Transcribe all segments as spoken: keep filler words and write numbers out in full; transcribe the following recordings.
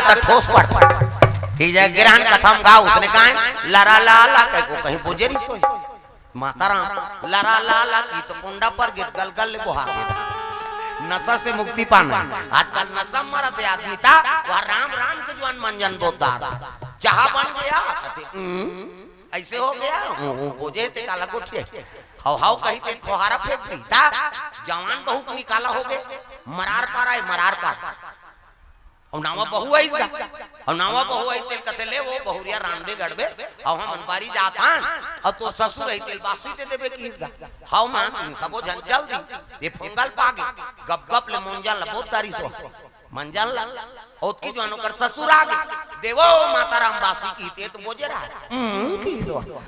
त ठोस पड़थे। कि जय ग्रहण कथा म गा, उसने कहा, लरा ला ला कहि को कहीं बोजे रहिस होही। माता राम, लरा ला ला कि त पोंडा पर गे, गलगल ले बोहा गे। नशा से मुक्ति पाना। आजकल नशा म मरत हे आदमी, त वह राम राम के जुवान मंजन बोलथे। चाहा बन गया, कथे, "हम्म, ऐसे हो गया?" हम्म, हम्म, बोजे ते काला गोठिया। हव हव कही ते फोहारा फेंक दी। त जवान बहू के निकाला होगे, मरार पार आए, मरार पार। अउ नावा बहू आइस गा। अउ नावा बहू आइस तेल कथे, "ले वो बहुरिया रांधबे गढ़बे, अउ हमन बारी जात हन, अउ तोर ससुर आइस तेल बासी दे देबे," किहिस गा। हव माँ, सबो झन चल दी। ये फोंगल पागे, गप गप ले मंजन ल बोत डारिस हो। मंजन ल, ओतकी जुवान ओकर ससुर आगे, "देवो माता राम बासी," किहिस ते तो बोजे रहा। "हम्म," किहिस हो।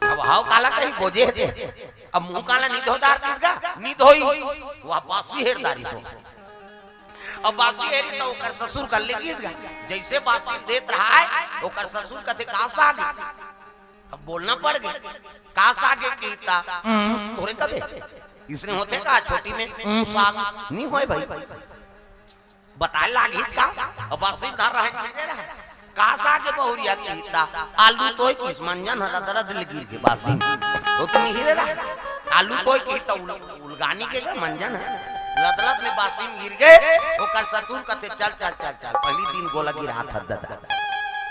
अब हव काला कही बोजे हे ते। अब मुंह काला नी धो डारतिस गा, नी धोई। वह बासी हेर डारिस हो। अब बासी हेरिस त ओकर ससुर कर ले गिस गा। जइसे बासी देत रहा है, ओकर ससुर कथे, "का साग?" अब बोलना पड़ गे, "का साग हे?" किहिस त, "हम्म, तोरे कबे।" इसने होथे का छोटी में, "हम्म, साग नी होय भाई।" बताए लागिस का? अब बासी धर रहे, "का साग हे बहुरिया?" किहिस त, "आलू तोय," किहिस। मंजन ह लदलद ले गिर गे बासी में। ओतनी ही रे रहा। "आलू तोय," किहिस त उल-, उलगानी के गा मंजन ह। लदलद ले बासी में गिर गे, ओकर ससुर कथे, "चल, चल, चल, चल, पहिली दिन गोला गिरात हस ददा।"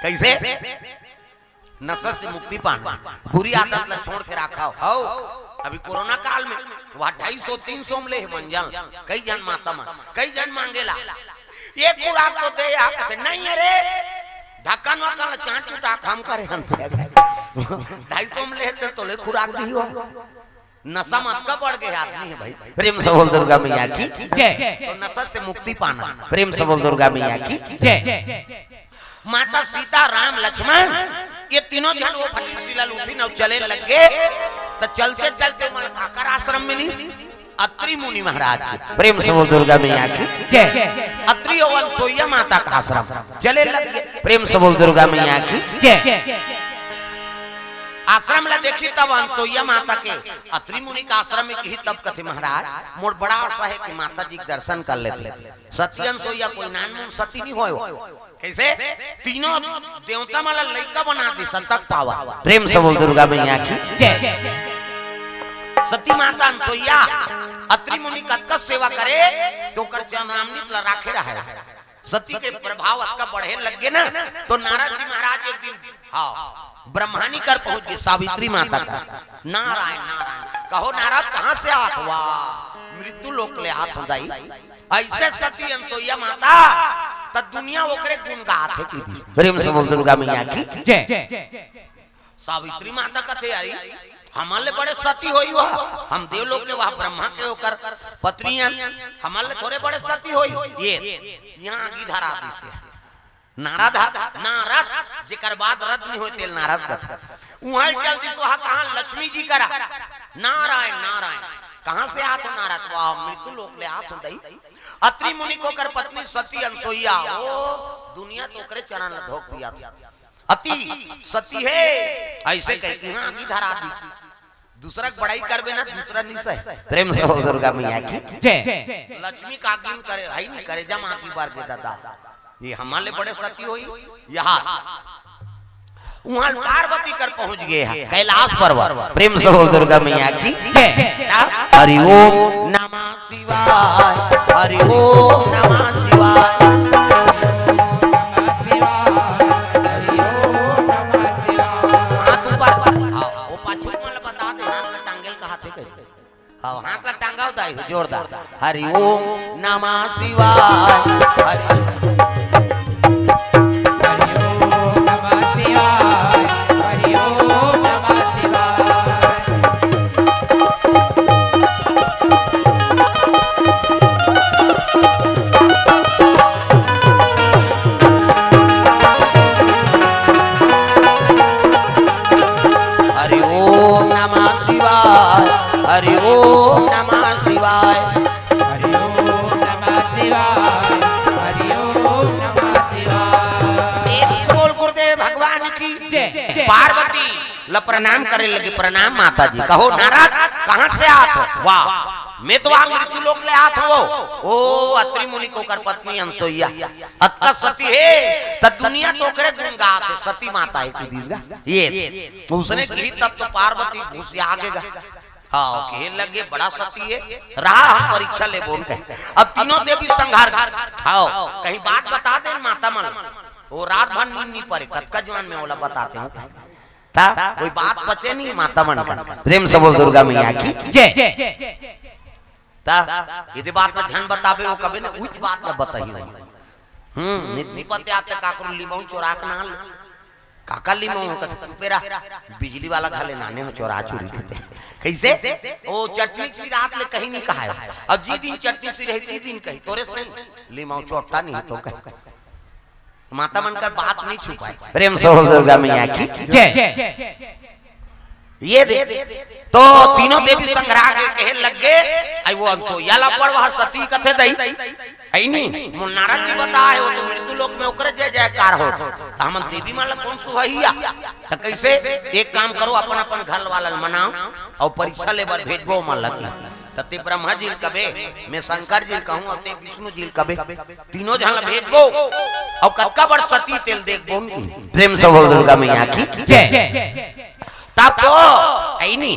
कइसे? नशा से मुक्ति पाना, बुरी आदत ला छोड़ के राखव। हव, अभी कोरोना काल में वह ढाई सौ, तीन सौ में ले हे मंजन, कई झन माता मन, कई झन मांगेला, "एक खुराक तो दे," आप कथे, "नहीं अरे, ढक्कन वक्कन ला चाट चुटा के हम करे हन।" ढाई सौ में ले हे त तोले खुराक दिही हो। नशा म अतका बढ़ गे आदमी हे भाई। प्रेम से बोल दुर्गा मैया की। जय। तो नशा से मुक्ति पाना। प्रेम से बोल दुर्गा मैया की। जय। माता सीता, राम, लक्ष्मण, ये तीनों झन वो फटिक सिला ल उठिन अउ चले लग गे। त चलते चलते मन काकर आश्रम मिलिस? अत्रि मुनि महाराज के। प्रेम से बोल दुर्गा मैया की। जय। अत्रि अउ अनसुईया माता का आश्रम। चले लग गे। प्रेम से बोल दुर्गा मैया की। जय। आश्रम ला देखिस तब अनसुईया माता के, अत्रि मुनि का आश्रम में किहिस तब कथे, "महाराज, मोर बड़ा आशा हे कि माता जी के दर्शन कर लेते।" सती अनसुईया कोई नानमुन सती नी होय। कइसे? तीनों देवता मन ला लइका बना दिस, संतक पावा। प्रेम से बोल दुर्गा मैया की। जय। सती माता अनसुईया, अत्रि मुनि कतका सेवा करे, त ओकर चरणामृत ला राखे रहे। सती के प्रभाव अतका बढ़े लग गे ना, त नारद जी महाराज एक दिन, हाँ, ब्रह्मानी कर पहुंच गे, सावित्री माता कर। "नारायण, नारायण।" कहो नारद, कहाँ से आत? "वाह, मृत्यु लोक ले आत हंव दाई।" अइसे सती अनसुईया माता, त दुनिया ओकरे गुण गात हे किहिस। प्रेम से बोल दुर्गा मैया की। जय। सावित्री माता कथे, "अरे, हमन ले बड़े सती होही वह, हम देवलोक के वह ब्रह्मा के ओकर पत्नी हन, हमन ले थोरे बड़े सती होही।" ये, यहाँ आगी धरा दिस हे। नारद ह, नारद, जेकर बाद रद नहीं होय, तेल नारद कथे। उहाँ चल दिस, वहाँ कहाँ लक्ष्मी जी करा। "नारायण, नारायण।" "कहाँ से आत हो नारद?" "वाह, मृत्यु लोक ले आत हंव दाई।" अत्रि मुनि के ओकर पत्नी सती अनसुईया, ओ, दुनिया तो ओकरे चरण ला धोक दिया था। अति सती हे, अइसे कहिके यहाँ आगी धरा दिस। दूसरा के बड़ाई करबे ना, दूसरा निशा हे। प्रेम से बोल दुर्गा मैया की। जय। लक्ष्मी का आगी में करे, हई नहीं करे, जमा आगी बार के दादा। ये हमन ले बड़े सती होही, यहाँ। उहाँ पार्वती कर पहुँच गे हे, कैलाश पर्वत। प्रेम से बोल दुर्गा मैया की। जय। हरि ओम नमः शिवाय, हरि ओम नमः शिवाय। हाथ ऊपर, हाँ, वो पाछू वाला बता दे, हाथ ला टांगेल कहा थे कहीं। हाँ, हाथ ला टांगा होता है, जोरदार। हरि ओम नमः शिवाय, हरि हरि ओम नमः शिवाय, हरि ओम नमः शिवाय। हरि ओम नमः शिवाय, हरि ओम नमः शिवाय। हरि ओम नमः शिवाय, हरि ओम नमः शिवाय। प्रेम से बोल गुरुदेव भगवान की। जय, जय। पार्वती ल प्रणाम करे लगे, "प्रणाम माता जी।" कहो, "नारद, कहाँ से आत हो?" वाह। मैं तो वहां मृत्यु लोक ले आत हवं। ओ अत्रि मुनि के ओकर पत्नी अनसोइया, अतका सती हे, त दुनिया तो ओकरे गुण गात हे, सती माता हे, कहि दिस गा। ये उसने कही तब तो पार्वती घुसिया आगे गा। हाँ, कहे लगे, "बड़ा सती हे, रहा हम परीक्षा लेबो न," कहे। अब तीनों देवी संघार गा। हाँ, कहीं बात बता दे माता मन। वो रात भर नींद नहीं परे, कतका जुआन में ओला बताते हो। ता कोई बात पचे नहीं माता मन का। प्रेम से बोल दुर्गा मैया की। जय। ता यदि बात ला झन बताबे, वो कबे ना उच बात ला बताही हो। हम्म, नित निपत्या ते काकरो लिमऊ चोरा के ना ले। काका लिमऊ हो कथे, "पेरा बिजली वाला घले नाने हो चोरा चोरी कथे।" कैसे? ओ चटनी सी रात ले कहीं नहीं कहायो। अब जी दिन चटनी सी रही, ती दिन कही, "तोरे से लिमऊ चोट्टा नहीं तो कही।" माता मन कर बात नहीं छुपाए। प्रेम से बोल दुर्गा मैया की। जय। ये दे। तो तीनों देवी संघरा के कहे लग गे, "आई वो अनसोइया ला पड़वा सती कथे दई।" आई नहीं, मुन्नारा जी बताए, वो तो मृत्यु लोक में ओकरे जय जयकार हो। तो हमन देवी मन ला कौन सुहैया? तो कैसे? एक काम करो, अपन अपन घर वाला ला मनाओ और परीक्षा ले बर भेजबो मन ला की। त ते ब्रह्मा जी ल कबे, मैं शंकर जी ल कहूं, अउ ते विष्णु जी ल कबे, तीनों झन ल भेजबो। अउ कतका बड़ सती तेल देखबो उनकी। प्रेम से बोल दुर्गा मैया की। जय। तब तो ऐनी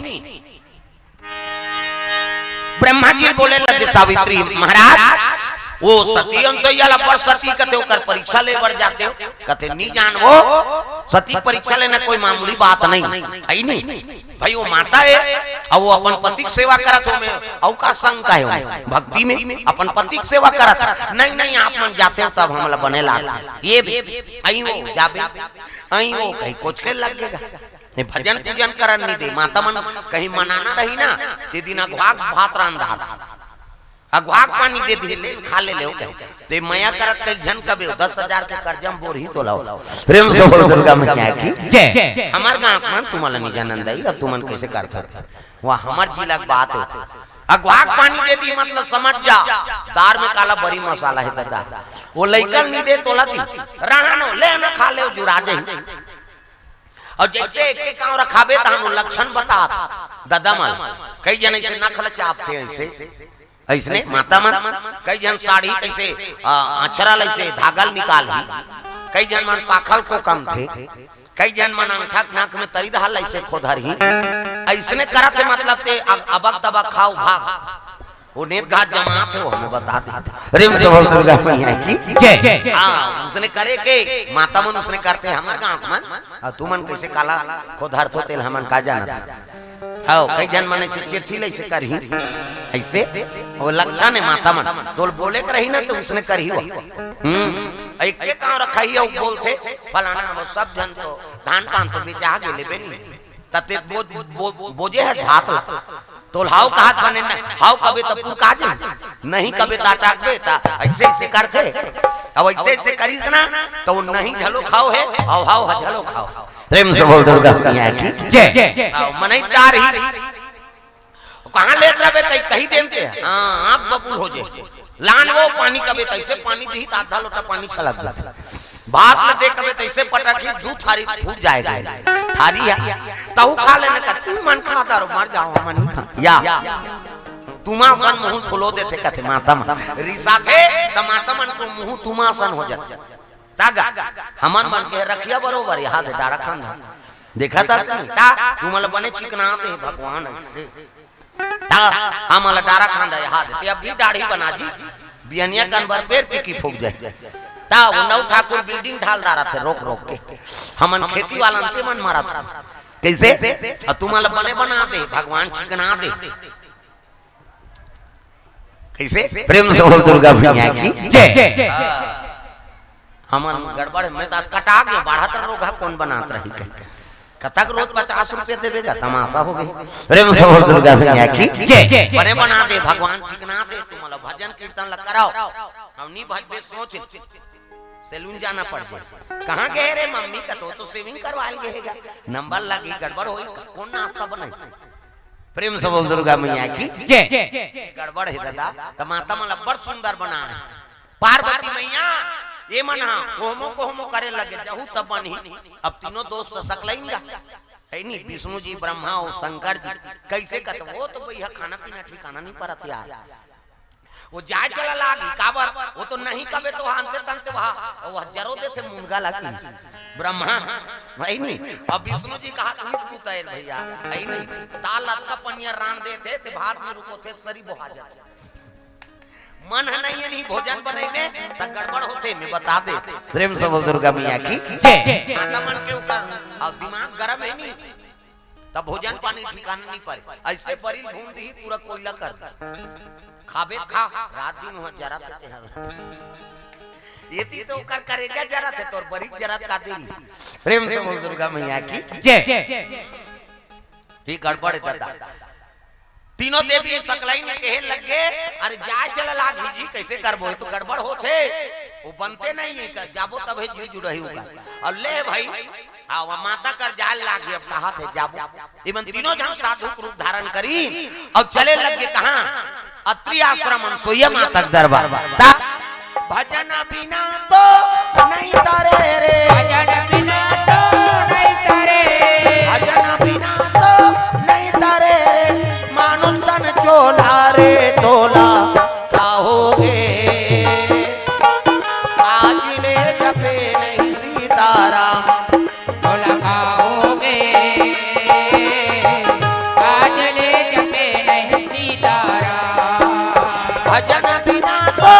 ब्रह्मा जी बोले लगे, "सावित्री महाराज, वो सती अनसुईया ला बड़ सती कथे, ओकर परीक्षा ले बर जाते हो।" कथे, "नी जान वो सती परीक्षा लेना कोई मामूली बात नहीं है, नहीं।" भाई, वो माता है, अउ वो अपन पति के सेवा करत हो, मैं अउ का शंका है, वो भक्ति में अपन पति के सेवा करत। "नहीं, नहीं, आप मन जाते हो, तब हमला बने लाग।" ये भी, आई वो जाबे, आई वो कहीं कुछ के लग गेगा। ये भजन पूजन करन नहीं दे, माता मन कहीं मनाना रही ना, ते दिन अघवा के भात रांधात। अघवा के पानी दे दिहे, ले, खा ले ले, हो गए। ते मया करत कई झन कबे, दस हजार के कर्जा में बोरही तो लाओ। प्रेम से बोल दुर्गा मैया की। जय। हमर गांव मन तुमन नी जानन दई, अब तुमन कैसे करत हो? वह हमर जिला के बात है। अघवा के पानी दे दी, मतलब समझ जा, दार में काला बड़ी मसाला है दादा। वो लइकन नी दे तोला दी, रहन हो, ले ना खा ले, जुड़ा जाही। अउ जैसे एक एक कांव रखाबे, तहां वो लक्षण बतात, दादा मन, कई झन ऐसे नखल चाप थे ऐसे, ऐसने माता मन, कई झन साड़ी कैसे, आ, अछरा ल ऐसे धागा ल निकालही, कई झन मन पाखल कोकम थे, कई झन मन अंगठा के नाक में तरी धार ल ऐसे खोधरही, ऐसने करत हे, मतलब ते अ-, अबक दबक खाव भाग। वो नेत घात जमात हे, वो हमें बता देत। प्रेम से बोल दुर्गा मैया की। जय। हाँ, उसने करे के, माता मन उसने करते, हमर गांव के मन। अउ तुमन कैसे काला खोधरथो तेल हमन का जानत हे। हव, कई झन मन ऐसे चेथी ल ऐसे करही, ऐसे, वो लक्षण है माता मन। तोल बोले के रही ना, तो उसने करही वो। हम्म, एक के कांव रखाही, वो बोलथे, "फलाना, वो सब झन तो धान पान तो बेचा गे लेबे नहीं।" तते बो-, बो-, बोजे है भात ला। तोल हाव कहत बने न, हाव कबे त पुरका जे, नहीं कबे त अटकबे, त ऐसे ऐसे करथे। अब ऐसे ऐसे करिस ना, त वो नहीं झलो खाव हे, हाव हाव ह झलो खाव। प्रेम से बोल दुर्गा मैया की। जय। आओ, मनई तार ही। कहाँ लेत रहबे, कहीं, कहीं देते हैं। हाँ, आँख बबूल हो जे। लान वो पानी कबे, तैसे पानी दिही, त आधा लोटा पानी छलक देथे। भात ल दे कबे, तैसे पटक ही, दू थारी फूट जाएगा। थारी है, तहू खा लेने का, तू मन खा दारो, मर जाओ, हमन नहीं खा। या, तुमा सन मुंह फुलो देथे कथे माता मन। रिसाथे, त माता मन को मुंह तुमा सन हो जाथे। तागा, हमन मन के रखिया बरोबर, यहाँ दे डारा खान धा। देखा था सही, ता, तुमन ल बने चिकना आते हैं भगवान ऐसे। ता, हमन ल डारा खान धा यहाँ दे, ते अब भी दाढ़ी बना जी, बियनिया कन बर पेड़ पीकी फूक जाए। ता, वो नौ ठाकुर building ढाल डारा थे रोक रोक के। हमन खेती वाला अंते मन मारा था। कैसे? अउ तुमन ल बने बना दे, भगवान चिकना दे। कैसे? प्रेम से बोल दुर्गा मैया की। जय। हमन गड़बड़, मैं तो कटा गयो, बढ़त रोग है, कौन बनात रही कहीं। कतक रोज पचास रुपया देबे गा, तमाशा हो गई। प्रेम से बोल दुर्गा मैया की। जय। बने बना दे भगवान, चिकना दे, तुमन ल भजन कीर्तन ल कराओ। अउ नी भजबे, सोच, सैलून जाना पड़ जाए। कहाँ गए रे मम्मी का, तो, तो shaving करवा लिए गा। नंबर लगी, गड़बड़ होई का, कौन नाश्ता बनाई? प्रेम से बोल दुर्गा मैया की। जय। गड़बड़ है दादा, त माता मन ल बड़ सुंदर बना है। पार्वती मैया, ये मन हा कोहमो कोहमो करे लगे, जहू तब बनही। अब तीनों दोस्त सकलैन गा। हे नी, विष्णु जी, ब्रह्मा अउ शंकर जी, कइसे कथे, वो तो भैया खाना पीना ठिकाना नहीं परत यार। वो जाए चला लागी, काबर? वो तो नहीं कबे तो हा अंते तंते वहा, वो जरो देथे मुनगा लागी। ब्रह्मा, हे नी, अब विष्णु जी कहा, "तू ही पूता हे भैया," हे नी, दाल अतका पनिया रांध देथे, ते भात में रुको थे, सरी बोहा जाथे। मन ह नहीं, नहीं भोजन बनई में, त गड़बड़ होथे, मैं बता दे। प्रेम से बोल दुर्गा मैया की जय। माता मन के ऊपर, अउ दिमाग गरम हे नी, त भोजन पानी ठिकाना नहीं परे। अइसे बरिल भून दिही, पूरा कोयला कर दे। खाबे खा, रात दिन वहाँ जरा थे हवे। ये ती तो ओकर करेजा जरा थे, तोर बरिल जरा का देरी। प्रेम से बोल दुर्गा मैया की जय। ये गड़बड़ हे दादा। तीनों देवी सकलाइन कहे लगे, "अरे जाए चला लागी जी, कइसे करबो? ये तो गड़बड़ होथे, वो बनते नहीं है, जाबो तभे जी जुड़ही होगा।" अउ ले भाई, हाँ, वो माता कर जाए लागी, अब कहा थे जाबो। इमन तीनों झन साधु के रूप धारण करी अउ चले लगे कहाँ? अत्रि आश्रम अनसुईया माता के दरबार। ता भजन बिना तो नहीं तरे रे। भजन बिना तो नहीं तरे। भजन बिना तो नहीं तरे रे। मानुष तन चोला रे तोला। का होगे? आज ले जपे नहीं सीताराम। तोला का होगे? आज ले जपे नहीं सीताराम। भजन बिना तो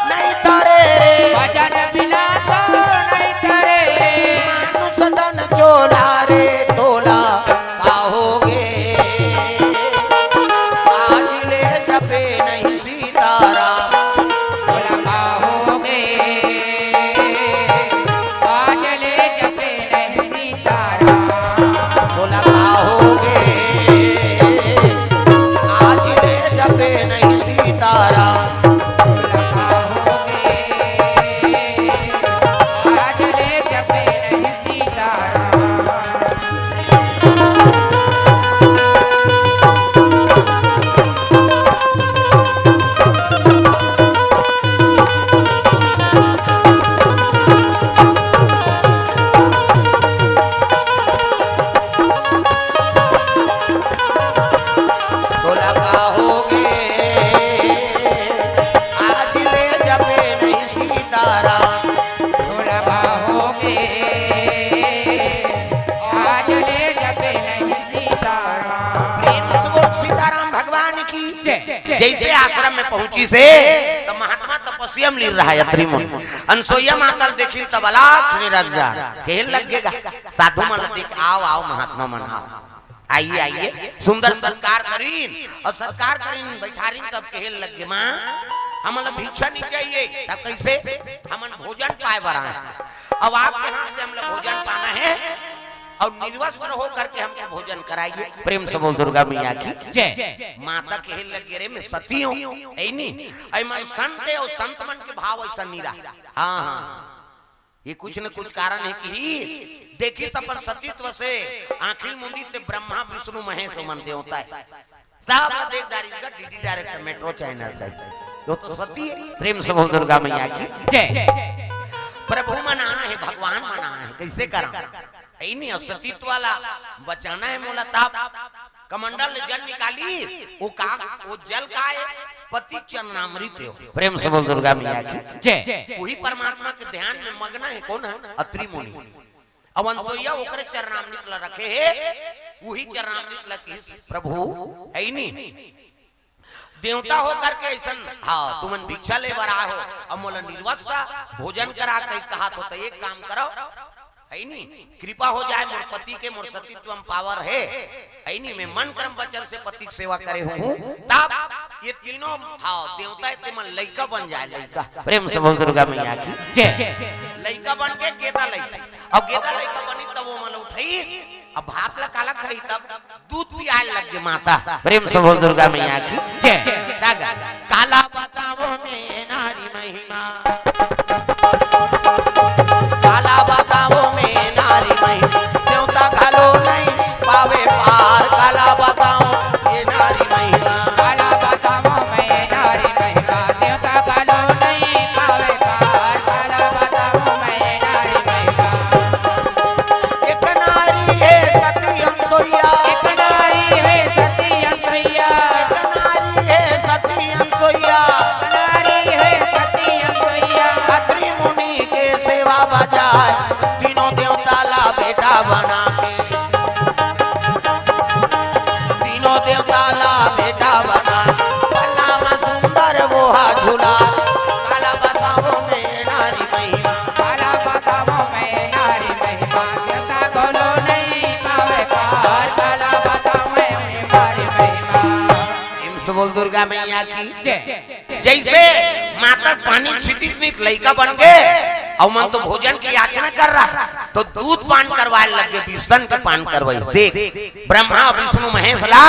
नहीं तरे रे। भजन बिना तो नहीं तरे रे। मानुष तन चोला रे तोला का होगे? आज ले जपे नहीं सीताराम। तोला का होगे? आज ले जपे नहीं सीताराम। तोला का होगे? आज ले जपे नहीं सीताराम। तोला का होगे? आज ले जपे नहीं सीताराम। तोला का होगे? आज ले जपे नहीं सीताराम। तोला का होगे? आज ले जपे नहीं सीताराम। प्रेम से बोल सीताराम भगवान की जय। जइसे आश्रम में पहुंचिस हे, त महात्मा तपस्या में लीन रहय अत्रि मुनि। अनसुईया माता ल देखिन, तब अलख निरंजन कहे लगेगा। साधु मन ल देख, "आओ, आओ महात्मा मन, आओ, आइए, आइए।" सुंदर सत्कार करिन अउ सत्कार करिन, बैठारिन, तब कहे लगे, "माँ, हमन ल भिक्षा नहीं चाहिए।" तब कइसे? "हमन भोजन पाए बर आए, अब आपके हाथ से हमला भोजन पाना है और निर्वस्त्र हो करके हमको भोजन कराइए।" प्रेम से बोल दुर्गा मैया की जय। माता कहे लगे, "अरे, मैं सती हूँ, हे नी?" अइ मन संत हे अउ संत मन के भाव अइसन नहीं रहा। हाँ, हाँ, ये कुछ न कुछ कारण हे कि देखिस अपन सतीत्व से आँखी ल मूंदिस ते ब्रह्मा, विष्णु, महेश ओमन देवता हे। सब ला देख डारिस गा, डीडी डायरेक्टर मेट्रो चैनल से। वो तो सती हे। प्रेम से बोल दुर्गा मैया की जय। प्रभु मन आए हे, भगवान मन आए हे, कइसे करा? हे नी, अउ सतीत्व ला बचाना हे मोला, तब कमंडल ले जल निकालिस, वो का, वो जल का हे? पति चरणामृत हे। प्रेम से बोल दुर्गा मैया की जय। वही परमात्मा के ध्यान में मगन हे। कोन हे? अत्रि मुनि। अब अनसुईया ओकरे चरणामृत ला रखे हे, वही चरणामृत ला किहिस, "प्रभु, हे नी, देवता हो करके अइसन, हाँ, तुमन भिक्षा ले बर आए हो, अब मोला निर्वस्त्र भोजन करा," कहि कहत हो, त एक काम करव, हे नी, कृपा हो जाए मोर पति के, मोर सतीत्व म पावर हे, हे नी, मैं मन कर्म वचन से पति के सेवा करे हूँ, तब ये तीनों, हाँ, देवता हे, ते मन लइका बन जाए, लइका। प्रेम से बोल दुर्गा मैया की जय। लइका बन के गेदा लइका, अब गेदा लइका बनिस, तब वो मन उठइस, अब भात ला काला खाही, तब दूध पियाए लग गे माता। प्रेम से बोल दुर्गा मैया की जय। काला बतावों मैं नारी महिमा, काला बतावों मैं नारी महिमा, देवता घलो नहीं पावे पार। काला बतावों ये नारी महिमा, काला बतावों मैं नारी महिमा, देवता घलो नहीं पावे पार। काला बतावों मैं नारी महिमा। एक नारी हे सती, हम सो मैया की। जय। जइसे माता पानी छितिस नहीं, लइका बन गे, अउ मन तो भोजन के याचना कर रहा, तो दूध पान करवाए लग गे, बिस्तन के पान करवाइस। देख, ब्रह्मा विष्णु महेश ला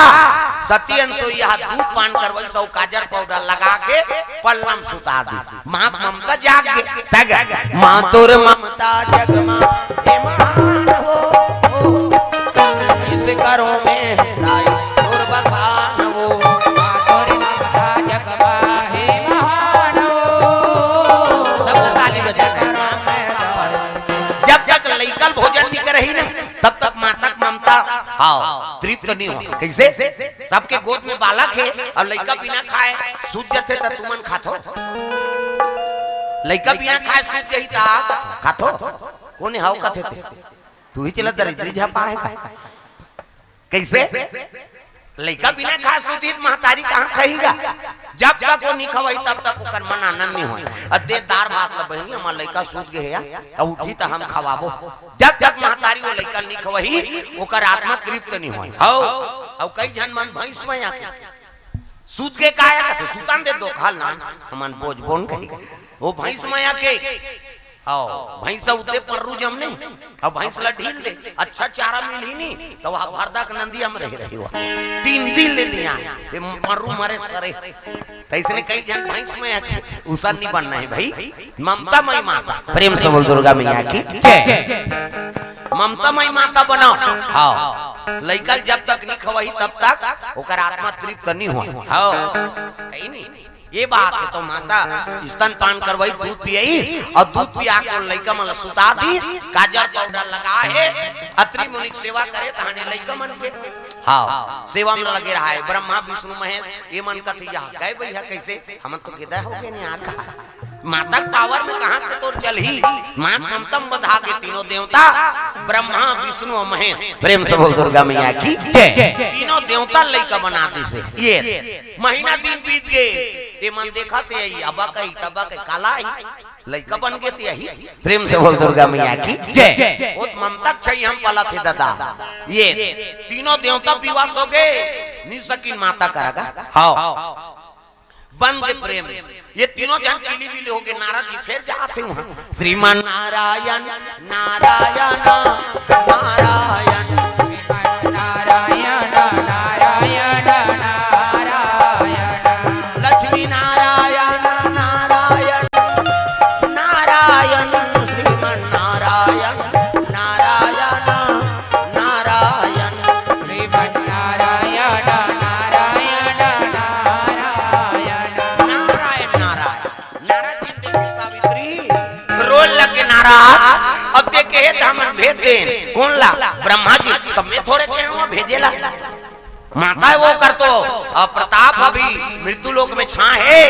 सती अनसुईया दूध पान करवाइस, अउ काजर पाउडर लगा के पलना म सुता दिस। माँ ममता जाग गे, तग माँ तोर ममता जग मा हे महान हो, इस करो में दाई तोर बखान हो। माँ तोर ममता जग मा हे महान हो। सबको ताली बजा के। जब तक लइका ल भोजन नहीं करही ना, तब तक माता के ममता, हाँ, तृप्त नहीं हो। कैसे? सबके गोद में बालक हे अउ लइका बिना खाए सूत जथे, त तुमन खाथो? लइका बिना खाए सूत जही त खाथो? कोन हव कथे ते? तू ही चला दरिद्री झपा हे का? कैसे? लइका बिना खाए सूती त महतारी कहाँ खाही गा? जब तक वो नहीं खवाही, तब तक ओकर मन आनंद नहीं होय। अउ दे दार भात ल बहिनी, हमर लइका सूत गे हे या, अउ उठी त हम खवाबो। जब तक महतारी वो लइका ल नहीं खवाही, ओकर आत्मा तृप्त नहीं होय। हव, अउ कई झन मन भैंस मया के सूत गे का या, त सुतन दे दो खाल नान, हमन बोझ बोन कही। वो भैंस मया के, हव, भैंस उते पर्रू जमने, अउ भैंस ला ढील दे, अच्छा चारा मिलही नी, त वहाँ भरदा के नंदिया म रहे रही हुआ। तीन दिन ले नहीं आए, ते पर्रू मरे सरे। त इसने कई झन भैंस मया के, उसन नहीं बनना हे भाई, ममता मई माता। प्रेम से बोल दुर्गा मैया की। जय। ममता मई माता बनाओ। हव, लइका ल जब तक नहीं खवाही, तब तक ओकर आत्मा तृप्त नहीं हो। हव, सही नहीं। ये बात हे, तो माता स्तनपान करवाई, दूध पियाई, अउ दूध पिया के लइका मन ल सुता दी, काजर पाउडर लगा हे, अत्रि मुनि के सेवा करे, तहाने लइका मन के, हाँ, सेवा में लगे रहा हे। ब्रह्मा विष्णु महेश ये मन कथे, "या गए भैया, कैसे? हमन तो गेदा हो गे नहीं यार।" कहा, माता के पावर में कहाँ के तोर चलही? माँ ममता म बंधा के तीनों देवता, ब्रह्मा विष्णु अउ महेश। प्रेम से बोल दुर्गा मैया की। जय। तीनों देवता लइका बना दिसे। ये महीना दिन बीत गे, ते मन देखत हे, अबा कही, तबा कही, काला आई, लइका बन गे ते यही। प्रेम से बोल दुर्गा मैया की। जय। बहुत ममता के छई हम पालत हे दादा। ये तीनों देवता विवश हो गे, नहीं सकिन माता करा गा। हव। बन गे प्रेम। ये तीनों झन किली बिली हो गे, नारद जी फेर जात हे वहाँ। श्रीमन नारायण, नारायण, नारायण। नारायण, नारायण, नारायण। लक्ष्मी नारायण, नारायण, नारायण, श्रीमन नारायण, नारायण, नारायण। श्रीमन नारायण, नारायण, नारायण। नारायण, नारायण। नारद जी देखे सावित्री, रोए लगे नारद, अब ते कहे त हमन भेज देन। कोन ला? ब्रह्मा जी। त मैं थोरे कहे हँव भेजे ला। माता हे वो कर तो, अब प्रताप अभी मृत्यु लोक में छाँहे,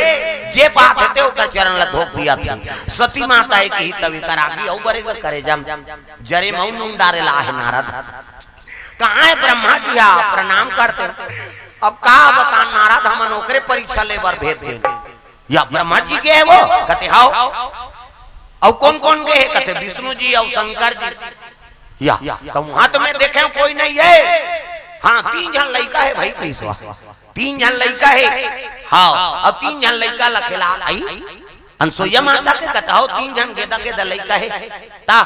जे बात हे ते ओकर चरण ला धोक दिया थी। सती माता हे कही तभी कर आगी, अउ बरे करे जम, जरे मऊ नून डारे ला हे नारद। कहाँ हे ब्रह्मा जी? हाँ, प्रणाम करते। अब का बता नारद, हमन ओकरे परीक्षा ले बर भेज देन। या ब्रह्मा जी गे हे वो? कथे, "हव।" अउ कोन कोन गे हे? कथे, "विष्णु जी अउ शंकर जी।" या, त वहाँ तो मैं देखे हँव कोई नहीं हे। हाँ, तीन झन लइका हे भाई, कइसो तीन झन लइका हे। हाँ, अउ तीन झन लइका ला खेला आई। अनसुईया माता के कथे, "हव, तीन झन गेदा गेदा लइका हे।" ता,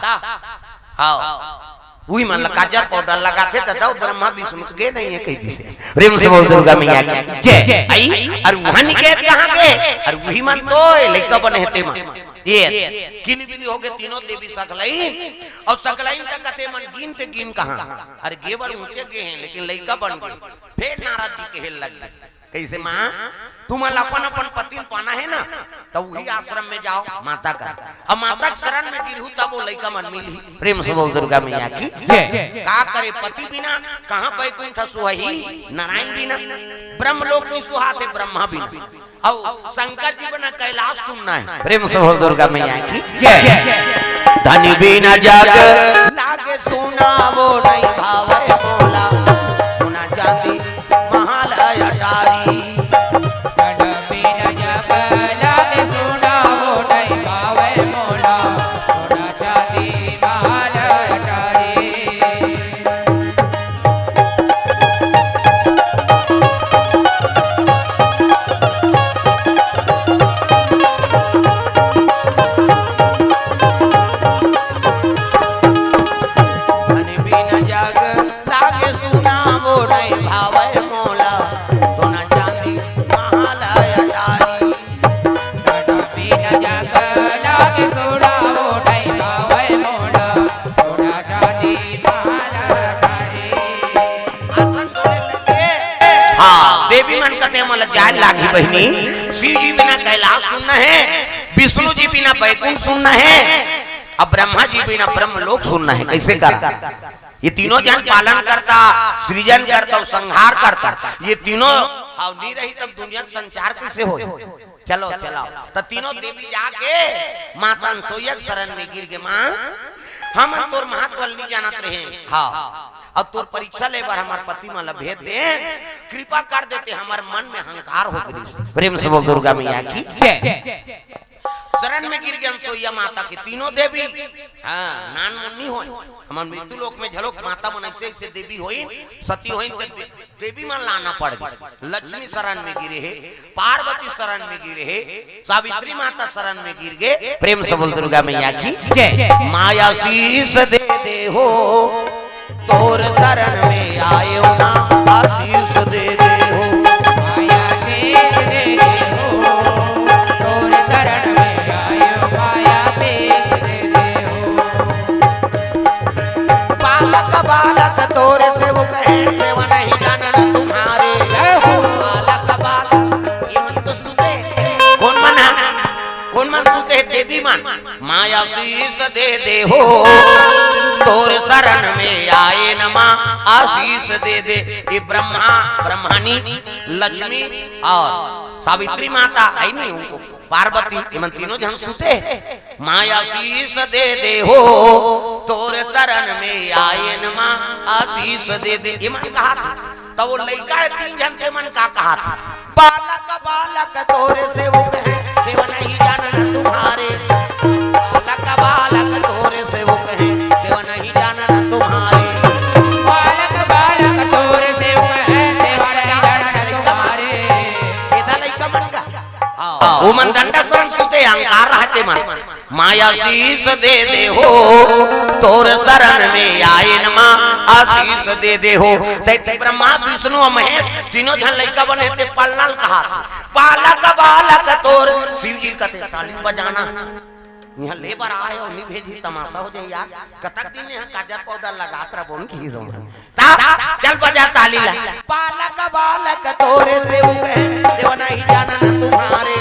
हव। उही मन ला काजर पाउडर लगाथे त दव ब्रह्मा विष्णु त गे नहीं हे कहि दिसे। प्रेम से बोल दुर्गा मैया की जय। आई, अरे उहाँ नहीं गे त कहाँ गे? अरे उही मन तो ए लइका बने हे ते मन। ये किली बिली हो गे तीनों देवी सकलइन, अउ सकलइन त कथे मन गिन ते गिन कहाँ? अरे गे बर ऊँचे गे हे, लेकिन लइका बन गे। फेर नारद जी कहे लग गे। कइसे माँ? तुमन ल अपन अपन पति ल पाना हे ना, त उही आश्रम में जाव, माता कर। अब माता के शरण में गिरहू तब वो लइका मन मिलही। प्रेम से बोल दुर्गा मैया की जय। का करे पति बिना, कहाँ बैकुंठ सुहही नारायण बिना। ब्रह्म लोक नहीं सुहात हे ब्रह्म बिना। अउ शंकर जी बिना कैलाश सुन्ना हे। प्रेम से बोल दुर्गा मैया की जय। धनी बिना जग लागे सुना, वो नहीं भावे मोला सोना चांदी महल अटारी। धन बिन जग लागे सुना, वो नहीं भावे मोला सोना चांदी महल अटारी। मन ल जाय लागही बहिनी, शिव जी बिना कैलाश सुन्न हे, विष्णु जी बिना बैकुंठ सुन्न हे, अब ब्रह्मा जी बिना ब्रह्मलोक सुन्न हे। कइसे करा? ये तीनों झन पालन करता, सृजन करता अउ संहार करता। ये तीनों हव नइ रही तब दुनिया के संचार कइसे होय? चलो, चलो, त तीनों देवी जाके माता अनसुईया के शरण में गिर गे, माँ, हमन तोर महत्व ल नइ जानत रहेन। हाँ, अब तोर परीक्षा ले बर हमर पति मन ल भेज दे, कृपा कर देते, हमर मन में अहंकार हो गिस। प्रेम से बोल दुर्गा मैया की। जय। शरण में गिर गे अनसुईया माता के तीनों देवी। हाँ, नान मुन नइ होय, हमर मृत्यु लोक में घलोक माता मन अइसे अइसे देवी होइन, सती होइन, त दे-, देवी मन ल आना पड़ गे। लक्ष्मी शरण में गिरे हे, पार्वती शरण में गिरे हे, सावित्री माता शरण में गिर गे। प्रेम से बोल दुर्गा मैया की। जय। माया शीश दे दे हो, तोर शरण में आयो माँ, आशीष दे दे हो। माया शीश दे दे हो, तोर शरण में आयो माँ, आशीष दे दे हो। बालक बालक तोर सेवक हे, सेवा नहीं जानन तुम्हारे। जय हो। बालक बालक, ये मन तो सुते। कोन मन हे? कोन मन सुते हे? देवी मन। माँ आशीष दे दे हो, तोर शरण में आएन माँ, आशीष दे दे। ये ब्रह्मा, ब्रह्मानी, लक्ष्मी अउ सावित्री माता हे नहीं, उनको पार्वती, ये मन तीनों झन सुते हे। माँ आशीष दे दे हो, तोर शरण में आएन माँ, आशीष दे दे। ये मन कहाथे, त वो लइका हे तीन झन, ते मन का कहाथे? बालक बालक तोर सेवक हे, सेवा नहीं जानन तुम्हारे। बालक बालक तोर सेवक हे, सेवा नहीं जानन तुम्हारे। बालक बालक तोर सेवक हे, सेवा नहीं जानन तुम्हारे। एदा लइका मन का? हाँ, वो मन डंडा शरण सुते, अहंकार रहते मन। माँ आशीष दे दे हो, तोर शरण में आएन माँ, आशीष दे दे हो। ते ब्रह्मा, विष्णु अउ महेश तीनों झन लइका बने, ते पलना ल कहाथे। बालक बालक तोर, शिव जी कथे ताली बजाना। इहाँ ले बर आए हो, नइ भेजी, तमाशा हो जाही यार। कतक दिन इहाँ काजर पाउडर लगात रहिबो न, की रो। ता, चल बजा ताली ला। बालक बालक तोर सेवक हे, सेवा नहीं जानन तुम्हारे।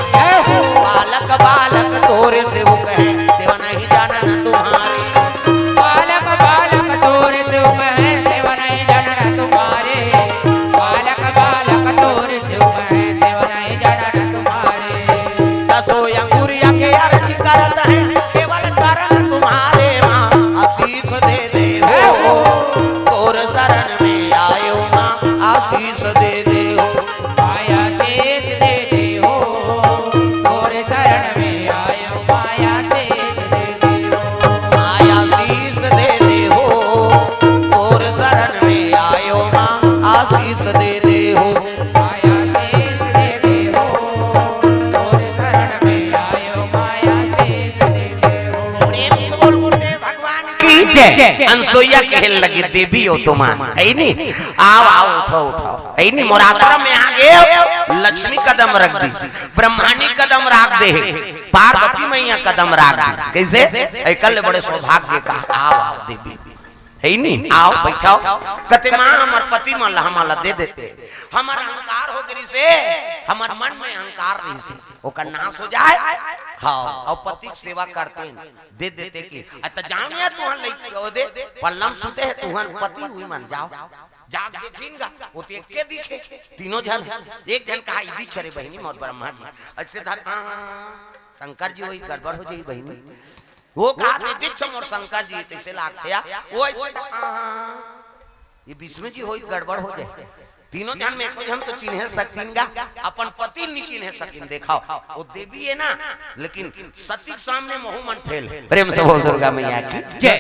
बालक बालक तोर सेवक हे, सेवा नहीं जानन तुम्हारे। बालक बालक तोर सेवक हे, सेवा नहीं जानन तुम्हारे। बालक बालक तोर सेवक हे, सेवा नहीं जानन तुम्हारे। दसो अंगुरिया के अर्ज करत हे, केवल शरण तुम्हारे माँ, आशीष दे दे हो। तोर शरण में आयो माँ, आशीष दे दे हो। माँ आशीष दे दे हो, तोर शरण में आयो माँ, आशीष दे दे हो। माँ आशीष दे दे हो, तोर शरण में आयो माँ, आशीष दे दे हो। माँ आशीष दे दे हो, तोर शरण में आयो माँ, आशीष दे दे हो। प्रेम से बोल गुरुदेव भगवान की जय। अनसुईया कहे लगे, देवी हो तो माँ, हे नहीं? आव, आव, उठव, उठव। हे नहीं, मोर आश्रम में आ गेव, लक्ष्मी कदम रख दिस, ब्रह्मानी कदम राख दे हे, पार्वती मैया कदम राख दिस। कइसे? एकर ले बड़े सौभाग्य का। आव, आव देवी, हे नहीं, आव, बइठव। कथे माँ, हमर पति मन ला हमन ला दे देते, हमर अहंकार हो गे रिहिसे, हमर मन में अहंकार रिहिसे, ओकर नाश हो जाय। हाँ, अउ पति के सेवा करते हैं, दे देते कि, अ, त जाव न, तुहन लइका, ओ दे, पलना म सुते हे, तुहन पति उही मन, जाव। जाके देखिन गा, ओ तो एके दिखे, तीनों झन। एक झन कहा, "इही च हरे बहिनी, मोर ब्रह्मा जी।" अइसे धर, हाँ, शंकर जी, ओही गड़बड़ हो जाही बहिनी। ओ कहा, "दीदी, मोर शंकर जी," तइसे लागथे या, ओ अइसे, हाँ, ये विष्णु जी होही त गड़बड़ हो जाय। तीनों झन में एको झन तो चिन्हे सकिन गा, अपन पति ल नइ चिन्हे सकिन। देखव, ओ देवी हे ना, लेकिन सती के सामने महू मन फेल हे। प्रेम से बोल दुर्गा मैया की जय।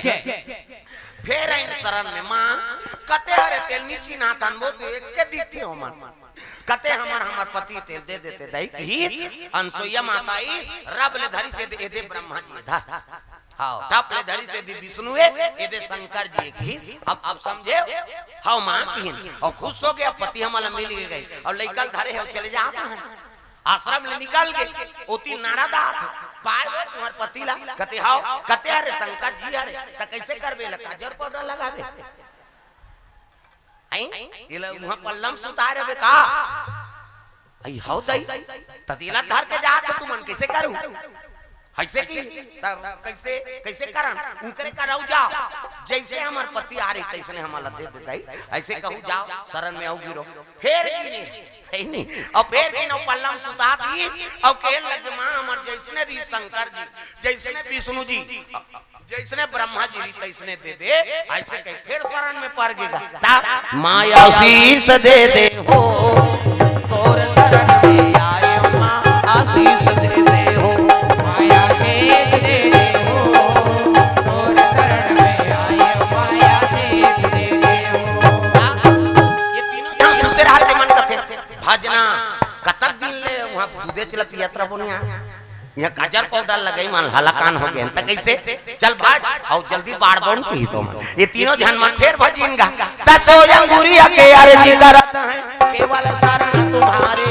फेर आइन शरण में, माँ, कथे हरे तेल नइ चिन्हाथन, ओ तो एके दिखथे ओमन। कथे हमर, हमर पति तेल दे देते दई, कही अनसुईया माता ही, रब ले धरिस एदे, एदे ब्रह्मा जी धर। हाँ, टप ले धरिस एदे विष्णु हे, एदे शंकर जी हे कही। अब, अब समझे? हव माँ कहिन। अउ खुश हो गे, अब पति हमला मिल गे, अउ लइका ल धरे हे, अउ चले जात हे। आश्रम ले निकल गे, ओती नारद आत हे, पाय वो तुम्हर पति ला, कथे हव, कथे हरे शंकर जी हरे, त कइसे करबे ला, काजर पाउडर लगाबे? हैं? एला उहाँ पलना म सुताय रहिबे का? अई हव दई, त तेला धर के जात हव तुमन, कइसे करहू? अइसे कि त कइसे, कइसे करन? उनकरे करा जाव, जइसे हमर पति आ रही तइसने हमन ला दे दे दई, अइसे कहू जाव, सरन में अउ गिरो। फेर गिनी, सही नहीं, अउ फेर गिन अउ पल्ला म सुता दी, अउ कहे लगे, माँ हमर जइसने रही शंकर जी, जइसने विष्णु जी, जइसने ब्रह्मा जी रही तइसने दे दे, अइसे कही फेर सरन में पर गे गा। ता माँ आशीष दे दे हो, तोर सरन में आए माँ आशीष दे दे हो। माँ आशीष दे दे हो, तोर सरन में आए माँ आशीष दे दे हो। ये तीनों झन सुते रहत हे, मन कथे, भजना कतक दिन ले उहाँ दूधे चला पियत रबो निया। इहाँ काजर पाउडर लगई मन हलाकान हो गे, त कइसे? चल भाग, अउ जल्दी बाढ़ बन कही तो मन। ये तीनों झन मन फेर भजिन गा। दसो अंगुरिया के अर्जी करत हैं, केवल शरण तुम्हारे।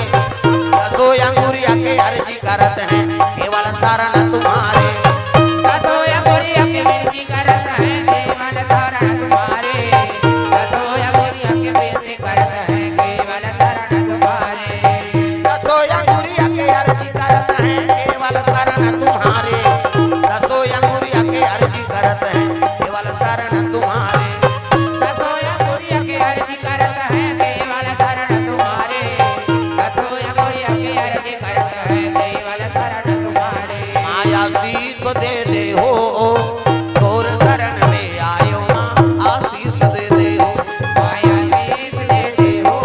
दसो अंगुरिया के अर्जी करत हैं, केवल शरण तुम्हारे। दसो अंगुरिया के विनती करत हैं, केवल शरण तुम्हारे। दसो अंगुरिया के विनती करत हैं, केवल शरण तुम्हारे। दसो अंगुरिया के अर्जी करत हैं, केवल शरण तुम्हारे। दसो अंगुरिया के अर्जी करत हैं, केवल शरण तुम्हारे। दसो अंगुरिया के अर्जी करत हैं, केवल शरण तुम्हारे। दसो अंगुरिया के अर्जी करत हैं, केवल शरण तुम्हारे। माँ आशीष दे दे हो, तोर शरण में आयो माँ, आशीष दे दे हो। माँ आशीष दे दे हो,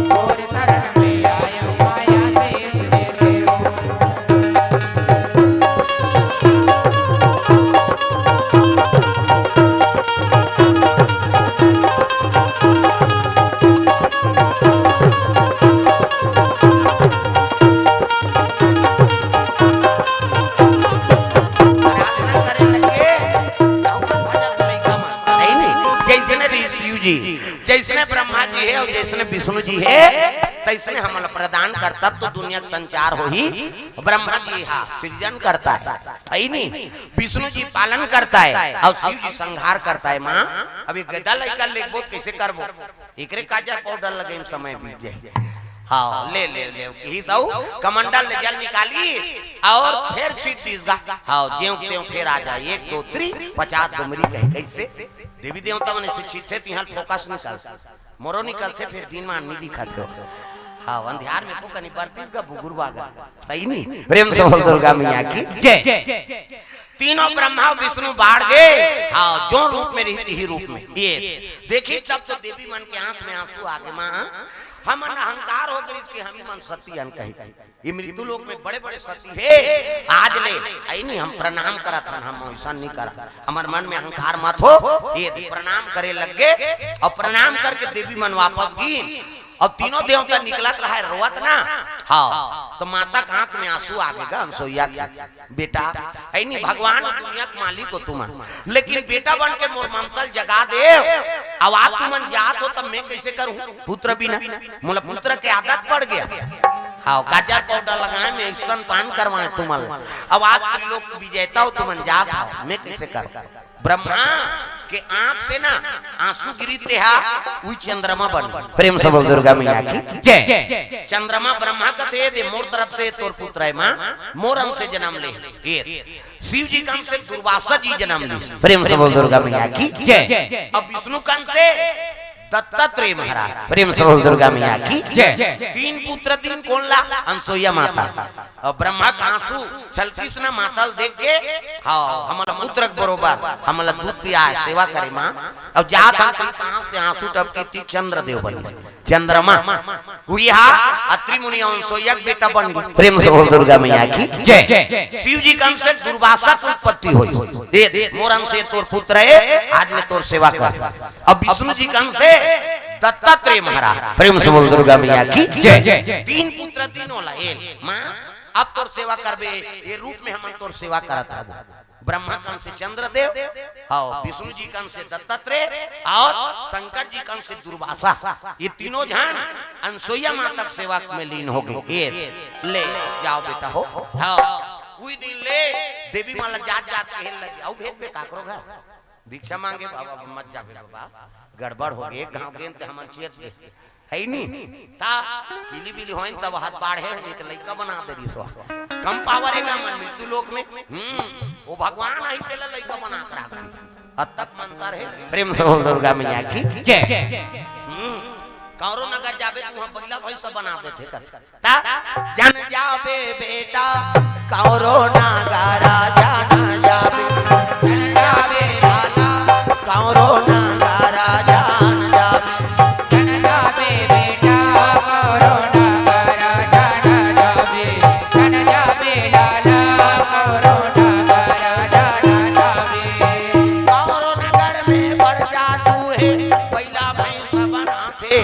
तोर शरण में आयो माँ, आशीष दे दे हो। आराधना करे लगे, त ओकर भजन लइका मन। नहीं, नहीं, जइसने ऋषि जी, जइसने ब्रह्मा जी हे अउ जइसने विष्णु जी हे, तइसने हमन ला प्रदान कर, तब तो दुनिया के संचार होही। ब्रह्मा जी हा सिरजन करता हे, हे नहीं? विष्णु जी पालन करता हे अउ शिव जी संहार करता हे। माँ, अब ये गदा लइका लेगबो त कइसे करबो? एकरे काजर पाउडर लगे में समय बीत जाए। हाँ, ले, ले, ले, किहिस अउ कमंडल ले जल निकाली अउ फेर छींट दिस गा। हाँ, ज्यों त्यों फेर आ जाए, एक, दो, तीन, पचास डोमरी कहे, कइसे? देवी देवता मन अइसे छींटथे, तिहाँ ले फोकस निकल, मोरो निकलथे, फेर दिन म नइ दिखत हो। हाँ, अंधियार में को कनी बरतिस गा, बुगुर बागा। सही नहीं? प्रेम से बोल दुर्गा मैया की। जय। तीनों ब्रह्मा विष्णु बाढ़ गे, हाँ, जो रूप में रही, तिही रूप में। ये देखी, तब तो देवी मन के आंख में आंसू आ गे, माँ, हमन अहंकार हो गे रिहिस कि हम ही मन सती अन कही। ये मृत्यु लोक में बड़े-बड़े सती हे, आज ले, अई नहीं, हम प्रणाम करत हन, हम अइसन नहीं करन, हमर मन में अहंकार मत हो, ये दे प्रणाम करे लग गे, अउ प्रणाम करके देवी मन वापस गिन, अउ तीनों देवता निकलत रहे रोवत ना, हाँ, त माता के आंख में आंसू आ गे गा अनसुईया के। बेटा, अई नहीं, भगवान दुनिया के मालिक हो तुमन, लेकिन बेटा बन के मोर ममता ल जगा दे, अउ आज तुमन जात हो, तब मैं कइसे करहूं पुत्र बिना? मोला पुत्र के आदत पड़ गे। हाँ, काजर पाउडर लगाए में स्तनपान करवाए तुमन। अउ आज त्रिलोक विजेता हो तुमन, जात हो, मैं कइसे करहूं? ब्रह्मा के आंख से ना आंसू गिरी, तेहा उही चंद्रमा बन। प्रेम से बोल दुर्गा मैया की। जय। चंद्रमा ब्रह्मा कथे, दे मोर तरफ से तोर पुत्र हे माँ, मोर अंश से जन्म ले। ये शिव जी के अंश से दुर्वासा जी जन्म ले। प्रेम से बोल दुर्गा मैया की। जय। अब विष्णु के अंश से दत्तात्रेय महाराज। प्रेम से बोल दुर्गा मैया की। जय। तीन पुत्र, तीन कोन ला? अनसुईया माता। अउ ब्रह्मा के आंसू छलकिस ना माता ल देख के, हाँ, हमन ला पुत्र के बरोबर, हमन ला दूध पियाए, सेवा करे माँ। अउ जात हन त आंख के आंसू टपकी, ती चंद्रदेव बनिस, चंद्रमा। उही हा अत्रि मुनि अउ अनसुईया के बेटा बन गे। प्रेम से बोल दुर्गा मैया की। जय। शिव जी के अंश से दुर्वासा के उत्पत्ति होइस। दे, दे, मोर अंश से तोर पुत्र हे, आज ले तोर सेवा कर। अउ विष्णु जी के अंश से दत्तात्रेय महाराज। प्रेम से बोल दुर्गा मैया की। जय। तीन पुत्र, तीनों ला एल, माँ, अब तोर सेवा करबे, ये रूप में हमन तोर सेवा करत हबो। ब्रह्मा के अंश से चंद्रदेव, हाँ, विष्णु जी के अंश से दत्तात्रेय अउ शंकर जी के अंश से दुर्वासा, ये तीनों झन अनसुईया माता के सेवा में लीन हो गे। ये ले जाव बेटा हो। हाँ, उही दिन ले देवी माँ ला जात जात कहे लगे, अउ भेजबे काकरो घर, भिक्षा मांगे, बाबा मत जाबे बाबा, गड़बड़ हो गे, एक घांव गेन ते हमन चेत गे। है नी? ता किली बिली होइन तब हाथ बाढ़े, नहीं तो लइका बना दे रही सो। कम पावर है का मन मृत्यु लोक में? हम्म, वो भगवान आई तेला लइका बना के रख दी। अतक मंत्र है। प्रेम से बोल दुर्गा मैया की जय। हम्म, कौरो नगर जाबे तो वहाँ बइला भैंसा बना देथे कथे। ता जन जाबे बेटा कौरो नगर जन जाबे। जन जाबे लाला कौरो नगर जन जाबे। जन जाबे बेटा कौरो नगर जन जाबे। जन जाबे लाला कौरो नगर जन जाबे। कौरो नगर में बढ़ जा तू है, बइला भैंसा बना थे।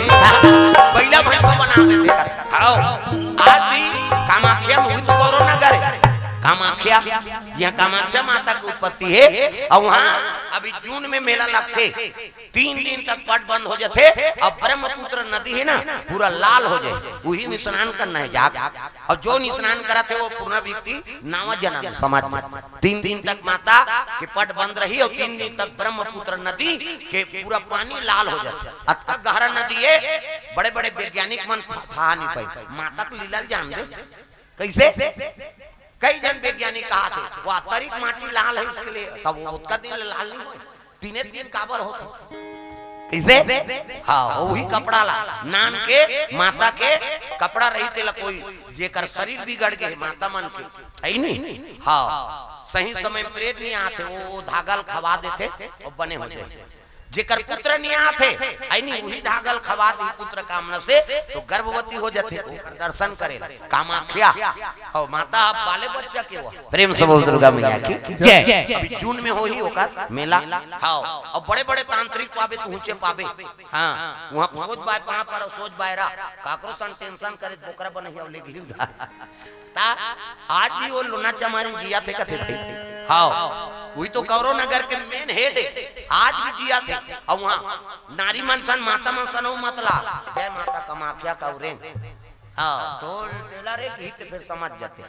बइला भैंसा बना देथे। हाँ, आज भी कामाख्या में हुई तो कौरो नगर है। कामाख्या, यहाँ कामाख्या माता की उत्पत्ति है। और वहाँ अभी जून में मेला लगथे, तीन दिन तक पट बंद हो जाथे। अब ब्रह्मपुत्र नदी है ना, पूरा लाल हो जाए, वही में स्नान करना है जाके। और जो नहीं स्नान करत हे वो पुनर्व्यक्ति नवा जन्म समझ में। तीन दिन तक माता के पट बंद रही और तीन दिन तक ब्रह्मपुत्र नदी के पूरा पानी लाल हो जाथे। अतका गहरा नदी है, बड़े बड़े वैज्ञानिक मन था नहीं पाई। माता के लीला ल जान दे कैसे। कई जन वैज्ञानिक कहा थे वो अतरिक माटी लाल है इसके लिए, तब वो उतका दिन लाल नहीं हो। तीने दिन काबर होथे? कैसे? हाँ, वही कपड़ा ला नान के, माता के कपड़ा रही तेला कोई जेकर शरीर बिगड़ गए माता मन के, है नी? हाँ, सही समय प्रेत नहीं आथे, वो धागा ल खवा देथे और बने हो जाए। जेकर पुत्र नहीं आथे, है नी, वही धागा ल खवा दी पुत्र कामना से, तो गर्भवती हो जाथे, ओकर दर्शन करे कामाख्या। और माता आप वाले बच्चा के हुआ। प्रेम से बोल दुर्गा मैया की जय। अभी जून में होही ओकर मेला। हाँ, और बड़े बड़े तांत्रिक पाबे, तू ऊंचे पाबे। हाँ, वहाँ सोच बाय पाँव पर, सोच बाय रा, काकरो सन टेंशन करे, बोकरा बनही और ले गई उधार। ता आज भी वो लोना चमारी जिया थे कथे भाई। हाँ, वही तो कौरो नगर के मेन हेड है, आज भी जिया थे। और वहाँ नारी मन सन, माता मन सन, वो मतला जय माता कामाख्या का उरेन। हाँ, तो तेला रे गीत फिर समझ जाते।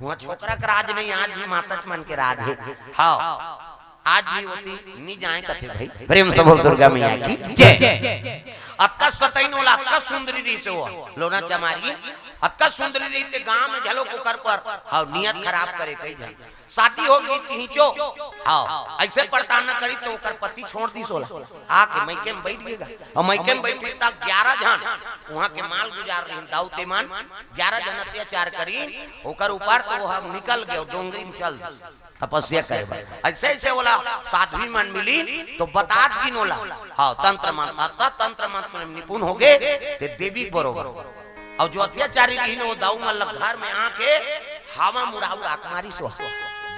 वहाँ छोकरा का राज नहीं, आज भी माता मन के राज है। हाँ, आज भी होती नहीं जाए कथे भाई। प्रेम से बोल दुर्गा मैया की जय। अतका सतैन वाला, अतका सुंदरी रही से वो लोना चमारी, अतका सुंदरी रही ते गांव में झलो ओकर पर, हाँ, नियत खराब करे कई झन। शादी हो गई तिहिचो, हाँ, ऐसे पड़ताल न करी तो ओकर पति छोड़ दी सोला। आके मइके में बैठ गेगा। और मइके में बैठी तक ग्यारह झन वहाँ के माल गुजार रही दाऊ तेमन, ग्यारह झन अत्याचार करी ओकर ऊपर, तो वो हम निकल गए, डोंगरी में चल दी तपस्या करे बर। ऐसे ऐसे ओला साध्वी मन मिली तो बतात गिन ओला। हाँ, तंत्र मंत्र, अतका तंत्र मंत्र में निपुण हो गए, ते देवी के बरोबर। और जो अत्याचारी रही न, वो दाऊ मन ल घर में आके हवा मुड़ाऊ आक मारी सो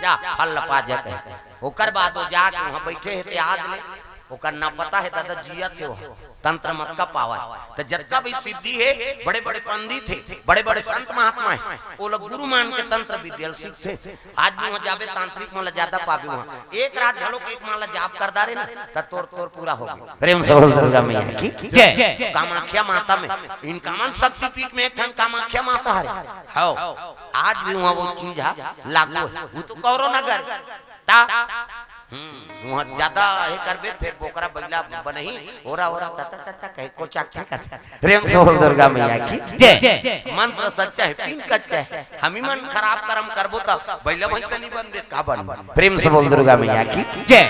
जा, फल ल पा जा कहे। ओकर बाद वो जाके वहाँ बैठे हे ते आज ले ओकर ना पता है दादा जिया थे वो तंत्र मंत्र का पावर। तो जतका भी सिद्धि है, बड़े बड़े पंडित है, बड़े बड़े संत महात्मा है, वो लोग गुरु मान के तंत्र विद्या ल सीखथे। आज भी वहाँ जाबे तांत्रिक मन ल ज्यादा पाबे वहाँ। एक रात झलो एक मन ल जाप कर दारे ना, त तोर, तोर पूरा हो गए। प्रेम से बोल दुर्गा मैया की जय। कामाख्या माता में, इनका मन शक्तिपीठ में एक ठन कामाख्या माता हरे। हाँ, आज भी वहाँ वो चीज है, लागू है। वो तो कौरो नगर। ता, हम्म, वहाँ ज्यादा हे करबे, फिर बोकरा बैला बनही, ओरा, ओरा, तता, तता, कहे को चाक, चाक, चाक। प्रेम से बोल दुर्गा मैया की जय। मंत्र सच्चा है, पिन कच्चा है। हम ही मन खराब कर्म करबो त बैला भैंसा नहीं बनबे, का बनबे? प्रेम से बोल दुर्गा मैया की जय।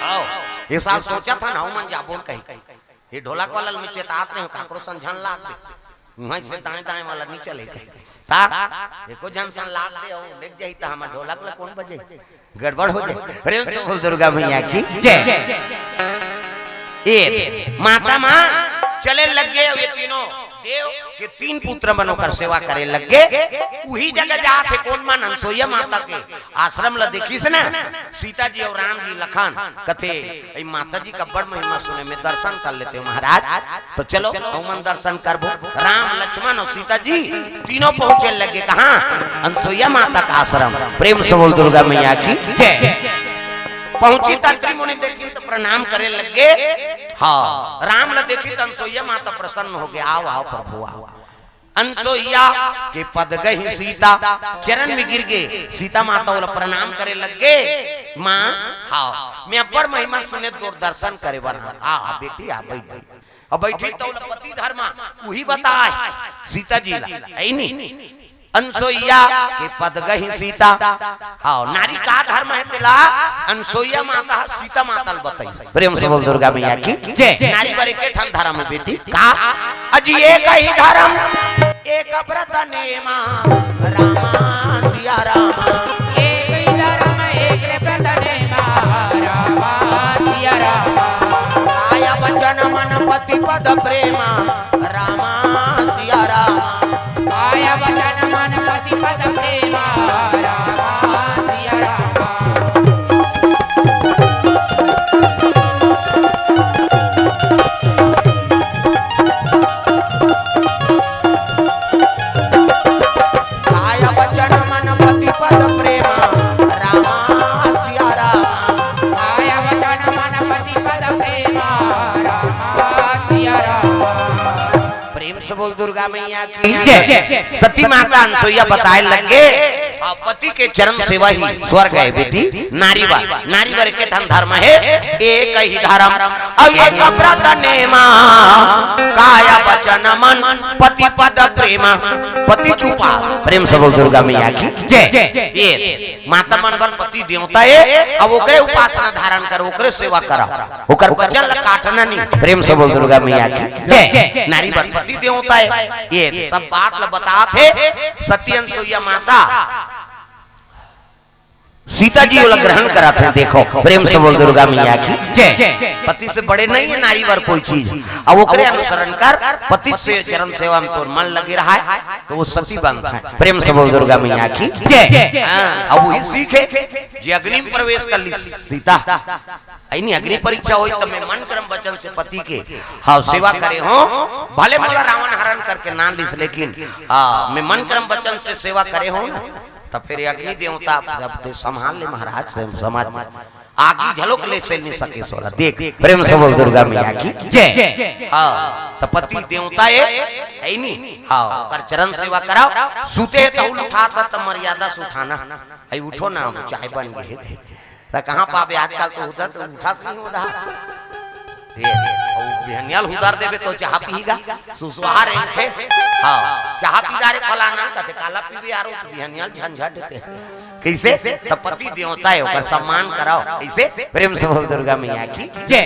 आओ, ये साल सोचा था ना, मन जाबो कहीं। ये ढोलक वाला में चेतात नहीं हो, काकरो संझन लाग दे। वहीं से दाएं दाएं वाला नहीं चले। ता, एको जन सन लाग दे, हो, देख जाई ता हमर ढोलक ला कौन बजे? गड़बड़ हो जाए। प्रेम से बोल दुर्गा मैया की जय। ए, माता माँ चले लग गए, ये तीनों देव के तीन पुत्र मन ओकर सेवा करे लग गए। वही जगह जात हे कौन मन, अनसोईया माता के आश्रम ला देखिस ना, सीता जी और राम जी लखन कथे, "ए माता जी का बड़ महिमा सुने, मैं दर्शन कर लेते हो महाराज।" तो चलो, हमन दर्शन करबो। राम, लक्ष्मण और सीता जी तीनों पहुंचे लगे। कहाँ? अनसुईया माता का आश्रम। प्रेम से बोल दुर्गा मैया की जय। पहुंची तंत्री मुनि देखी तो प्रणाम करे लगे। हाँ, राम ल देखी तो अनसुईया माता प्रसन्न हो गया। आओ, आओ प्रभु, आओ। अनसुईया के पद गही सीता, चरण में गिर गए। सीता माता ओला प्रणाम करे लगे। माँ, हाँ, मैं अब्बड़ महिमा सुने, तोर दर्शन करे बर। हाँ, हाँ, बेटी, आ, बैठ, बैठ। अब बैठी तो पति धर्म उही बताए सीता जी ला, है नी? अनसोइया के पद गही सीता। हाँ, नारी का धर्म है तेला अनसोइया माता ह सीता माता ल बताइस। प्रेम से बोल दुर्गा मैया की जय। नारी बर एक ठन धर्म है बेटी। का? अजी एक ही धर्म, एक व्रत नेमा, रामा सिया रामा। एक ही धर्म, एक व्रत नेमा, रामा सिया रामा। काय वचन मन पति पद प्रेमा, रामा सिया रामा। काय वचन मन पति पद प्रेमा, रामा सिया रामा। काय वचन मन पति पद प्रेमा, रामा सिया रामा। काय वचन मन पति पद प्रेमा, रामा सिया रामा। प्रेम से बोल दुर्गा मैया की जय। सती माता अनसुईया बताए लगे, पति के चरण सेवा ही स्वर्ग है बेटी। नारी बर, नारी बर के ठन धर्म है, एक ही धर्म। अउ एक व्रत नेमा, काय वचन मन पति पद प्रेमा। पति के उपास। प्रेम से बोल दुर्गा मैया की जय। ये माता मन बर पति देवता है, अब ओकरे उपासना धारण करो, ओकरे सेवा करो, ओकर वचन ल काटना नहीं। प्रेम से बोल दुर्गा मैया की जय। नारी बर पति देवता है, ये सब बात ल बतात हे सती अनसुईया माता। सीता जी ओला ग्रहण करत हे। देखो, प्रेम से बोल दुर्गा मैया की जय। पति से बड़े नहीं है नारी बर कोई चीज। अब ओकरे अनुसरण कर, पति से चरण सेवा में तोर मन लगे रहा है, तो वो सती बनत है। प्रेम से बोल दुर्गा मैया की जय। हाँ, अब वही सीखे जे अग्नि में प्रवेश कर ली सीता। ऐनी अग्नि परीक्षा होई, तब में मन कर्म वचन से पति के, हाँ, सेवा करे हो। भले मोला रावण हरण करके ना लिस, लेकिन, हाँ, मैं मन कर्म वचन से सेवा करे हो ना, तब फिर अग्नि देवता जब ते संभाल ले महाराज से समाज में। आगी झलक ले से नहीं सके सोला। देख, प्रेम से बोल दुर्गा मैया की जय। हाँ, तो पति देवता है, है नी? हाँ, ओकर चरण सेवा कराओ। सूते है तो उठाता, तो मर्यादा से उठाना। आई उठो ना, चाय बन गई है। त कहाँ पाबे आजकल तो उधर तो उठा से नहीं उधर। ये, अउ बिहनिया ल उधर देबे तो चाह पीगा, सुसुहा रहिथे। हाँ, चाह पी डारे फलाना, कथे काला पीबे यारो, तो बिहनिया ल झंझट देथे। कैसे? त पति देवता है, ओकर सम्मान कराओ। कैसे? प्रेम से बोल दुर्गा मैया की जय।